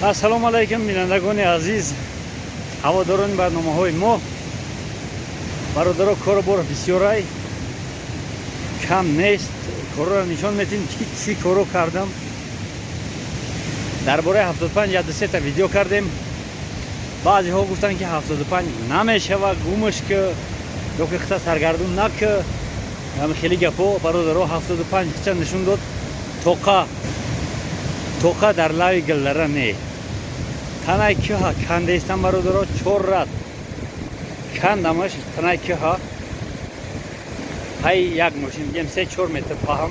Ассалому алайкум, бинандагони азиз, ҳаводорони барномаҳои мо. Бародаро, кору бор бисёрай, кам нест. Корро нишон метем, ки чӣ коро кардам. Дар бораи 75 ядусета видео кардем. Баъзеҳо гуфтанд, ки 75 намешава, гумш ки ё ки хита саргардун наки. Хеле гапо, бародаро. 75 хича нишон дод, тоқа тоқа дар лави гилдара не. Танаи кӯҳа кандестам, бародаро, чор рад кандамаш. Танаи кӯҳа пай як мошин бигем, 3-4 метр паҳм,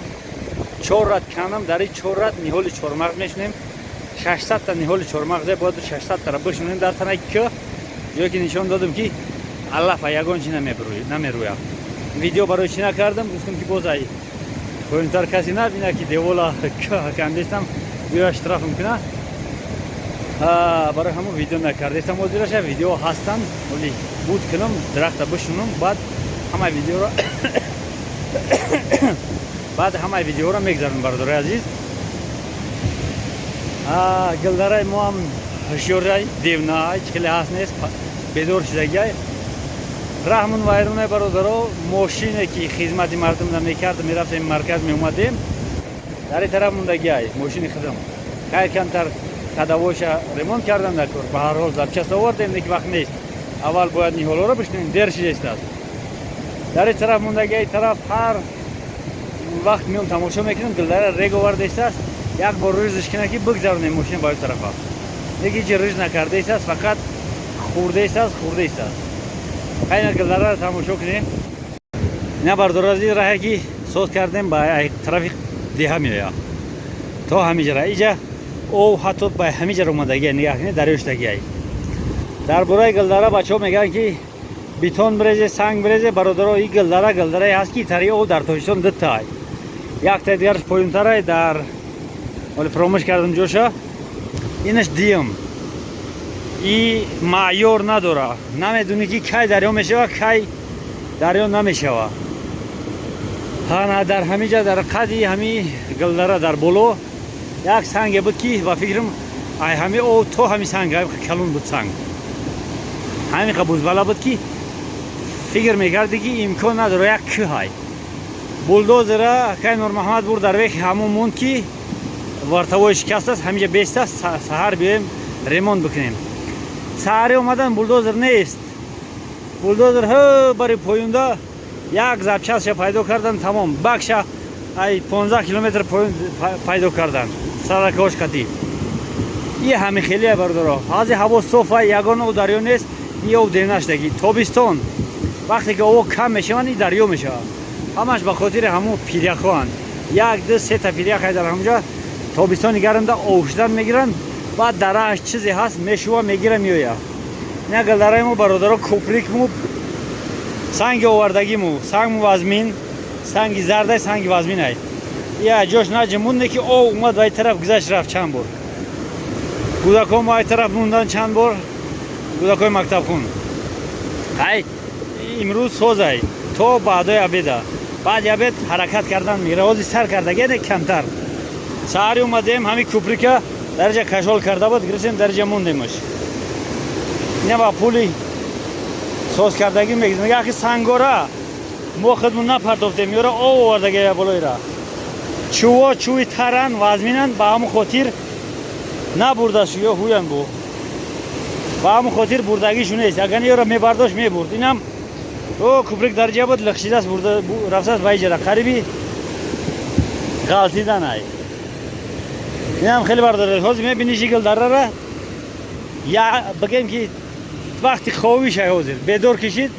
чор рад кандам. Дар ин чор рад ниҳоли чормағз мешунем. 600-та ниҳоли чормағзе бояд, 600-тара бишунем дар танаи кӯҳ, ҷое ки нишон додам, ки алафа, ягон чи намерӯяд. Видео барои чӣ накардам? Гуфтам, ки боз ай поёнтар касе набина, ки девола кӯҳа кандестам, биёя штрафм куна. Барои ҳамон видео накардестам. Ҳозираша видео ҳастанд, оли буд кунам, дарахта бишунам, баъд ҳамаи видеоро мегзарам. Бародарои азиз, гилдараи мо ҳам ҳушёрай, девнаай, хеле ҳаст нест, бедор шудагиай. Раҳмун вайронай, бародаро. Мошине ки хизмати мардум намекард, мерафтем марказ, меомадем, дар ин тараф мондагиай мошини худам. Хайр, камтар ходовойша ремонт кардам дар кор. Ба ҳар ҳол запчасть овардем, леки вақт нест, аввал бояд ниҳолҳоро бишунем, дер шидастааст. Дар ин тараф мондагиай тараф ҳар вақт меом, тамошо мекунем. Гилдара рег овардаистааст, як бор рӯзш кина, ки бигзаронем мошин ба ин тарафа. Леки ҳеҷ рӯз накардаистааст, фақат хурдаистааст, хурдаистааст. Хайна, гилдараро тамошо кунем. Ина, бародаро азиз, раҳе ки соз кардем, ба тарафи деҳа меояд то ҳамиҷара. Иҷа ов ҳатто ба ҳамиҷара омадагия, нигаҳ кунед, дарё шудагиай. Дар бораи гилдара бачаҳо мегӯянд, ки бетон бирезе, санг бирезе. Бародаро, и гилдара гилдарае ҳаст, ки тари ов дар Тоҷикистон дутаай, яктаи дигараш поёнтарай, дар оли фаромӯш кардам ҷоша. Инаш диюм и маъёр надора, намедонӣ, ки кай дарё мешава, кай дарё намешава. Ҳана, дар ҳамиҷа, дар қади ҳами гилдара, дар боло як санге буд, ки ба фикрам, ай ҳами ов то ҳами санг калон буд. Санг ҳамиқа бузбала буд, ки фикр мекардӣ, ки имкон надора, як кӯҳай. Булдозера кай Нурмаҳмад бурд, дар вехи ҳамон монд, ки вартавои шикаст аст, ҳамиҷа бест аст, саҳар биёем, ремонт бикунем. Саҳаре омадан, булдозер нест. Булдозер ҳо бари поюнда як запчастша пайдо кардан, тамом. Бакша ай 15 километр поюн пайдо кардан, саракош қатӣ. И ҳами хелия, бародаро. Ҳази ҳаво софа, ягон об дарё нест, и об девнаштагӣ. Тобистон, вақте ки ово кам мешаванд, и дарё мешавад. Ҳамаш ба хотири ҳамун пиряхоанд. Як, ду, сета пиряхай дар ҳамунҷа тобистони гармда ов шудан мегиранд, баъд дарааш чизе ҳаст, мешува, мегира, меояд. Ина гилдараи мо, бародаро, куприкму, санги овардагиму, сангму вазмин, санги зардай, санги вазминай. Я ҷош наҷимунде, ки ов омад, ба ин тараф гузашт, рафт чанд бор. Кӯдакон ба ин тараф мондан чанд бор, кӯдакои мактабхун. Ай имрӯз созай то баъдои обеда, баъди обед ҳаракат кардан мегира. Ҳозир сар кардаги не, камтар. Саҳари омадем, ҳамин куприка дарҷа кашол карда буд, гирифтем, дарҷа мондемаш. Ина ба пули соз кардагӣ мегирем. Яки сангора мо худмон напартофтем, ёра об овардаги болоира. Чӯво чӯви таран, вазминанд, ба ҳамон хотир набурдашу ё ҳуян бу, ба ҳамон хотир бурдагишу нест. Агар ёра мебардошт, мебурд. Инам о куприк дарҷа буд, лихшидааст, бурда рафтааст ба иҷара, қариби ғалтидан ай. Инам хеле, бардора. Ҳозир мебинӣ шикл дарара, я бигем, ки вақти ховишай, ҳозир бедор кишид.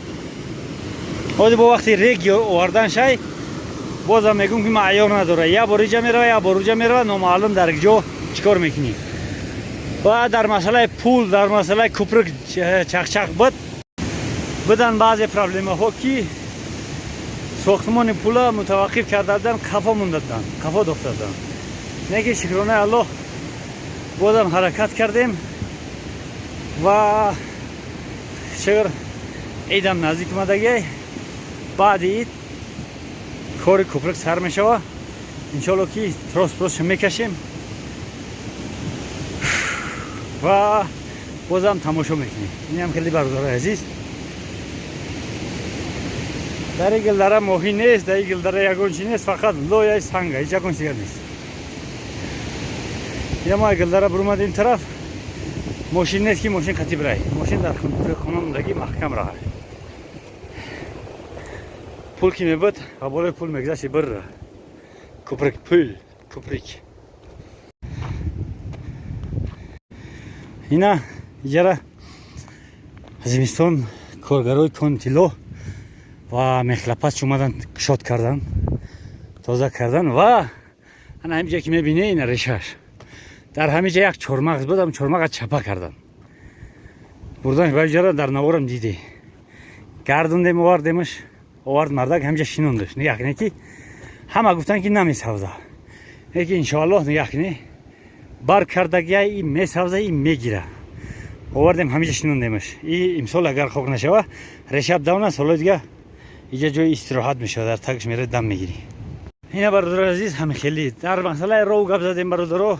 Ҳозир бо вақти рег овардан шай, бозам мегӯм, ки маъёр надора, як бор иҷа мерава, як бор уҷа мерава, номаълум дар ҷо чӣ кор мекунӣ. Ва дар масъалаи пул, дар масъалаи куприк чақчақ буд, будан баъзе проблемаҳо, ки сохтмони пула мутаваққиф карда будан, қафо монда буданд, қафо дохта буданд. Не ки, шукронаи Аллоҳ, бозам ҳаракат кардем ва шукр, идам наздик омадагиай. Баъди ид кори куприк сар мешава, иншолло, ки трос просша мекашем. Ва бозам тамошо мекунем. Инам хеле, бародарои азиз, дар ин гилдара моҳӣ нест, дар ин гилдара ягон чи нест, фақат лояи санга, ҳеҷ ягон чига нест. Ина мо гилдара бурумадем тараф, мошин нест, ки мошин қати бирай. Мошин дар хона мондагӣ, маҳкам раҳа. Пул ки мебуд, ва болои пул мегузашти бирра. Куприк, пул, куприк. Ина иҷара зимистон коргарои кони тилло ва мехлапач омадан, кушод кардан, тоза кардан. Ва ана ҳамиҷа ки мебинӣ, ина решаш. Дар ҳамиҷа як чормағз буд, ам чормаға чапа кардан, бурдан ба иҷара. Дар наворам дидӣ, гардондем, овардемаш, овард мардак, ҳамиҷа шинондаш. Нигаҳ кунед, ки ҳама гуфтанд, ки намесавза, лекин иншоаллоҳ, нигаҳ кунед, бар кардагия и месавза, и мегира. Овардем, ҳамиҷа шинондемаш. И имсол агар хок нашава, решаб давна, солҳои дига иҷа ҷои истироҳат мешавад, дар тагш мере, дам мегирӣ. Ина, бародари азиз, ҳами хеле дар масъалаи ров гап задем. Бародаро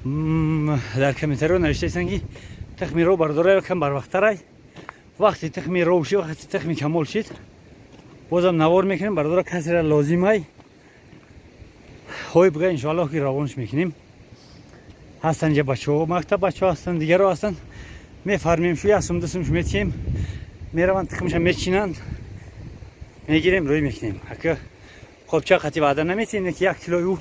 дар комментариҳо навиштаистанд, ки тухми ров, бародаро, кам барвақттарай. Вақти тухми ров шид, вақти тухми камол шид, бозам навор мекунем. Бародаро, касера лозимай ҳой бига, иншоаллоҳ, ки равонш мекунем. Ҳастанд инҷа бачаҳо, мактаб бачаҳо ҳастанд, дигаро ҳастанд, мефармем шу, як сум, 2 сум метиҳем, мераванд, тухмаша мечинанд, мегирем, рӯй мекунем. Ака қобча қати ваъда наметиҳем, ки 1 килои ӯ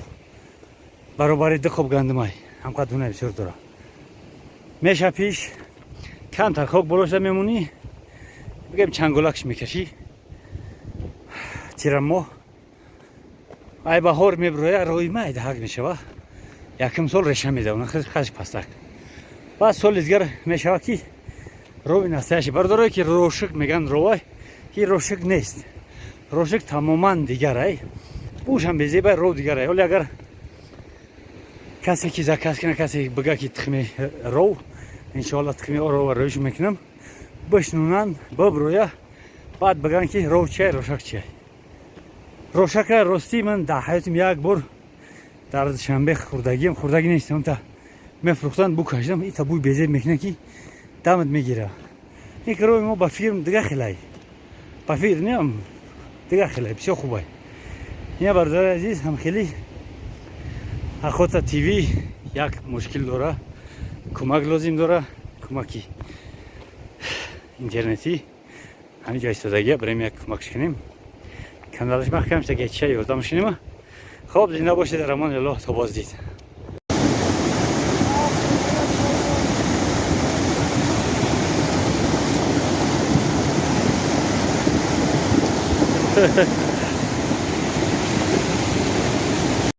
баробари 2 қоб гандумай, ҳамқад дуна бисёр дора. Меша пиш камтар хок болоша мемонӣ, бигем, чанголакш мекашӣ. Тирамоҳ ай баҳор мебироя, рои майда ҳак мешава. Якум сол реша медавона, хаш пастак. Баъд соли дигар мешава, ки рови настоящий. Бародарое, ки рошик меган, ровай ки рошик нест, рошик тамоман дигарай, бушам безебай, ров дигарай. Ҳоли агар касе ки заказ кина, касе бига, ки тухми ров, иншоалло, тухми рова рӯиш мекунам, бишнунан, биброя, баъд биган, ки ров чиай, рошак чиай. Рошака, ростӣ, ман дар ҳаётим як бор дар Душанбе хӯрдагиам, хӯрдагӣ нестам, та мефурӯхтанд, бу кашидам, ита бӯи безеб мекунад, ки дамат мегира. Ин ки рови мо ба фирм дига хелай, ба фирм неам, дига хелай, бисёр хубай. Ина, бародари азиз, ҳам хеле Охота ТВ як мушкил дора, кӯмак лозим дора, кӯмаки интернетӣ. Ҳамин ҷо истодагия, барем, як кӯмакш кунем, каналаш маҳкам шуда, ча ёрдамш кунем. Хоб, зинда бошед, дар амони Аллоҳ, то боздид.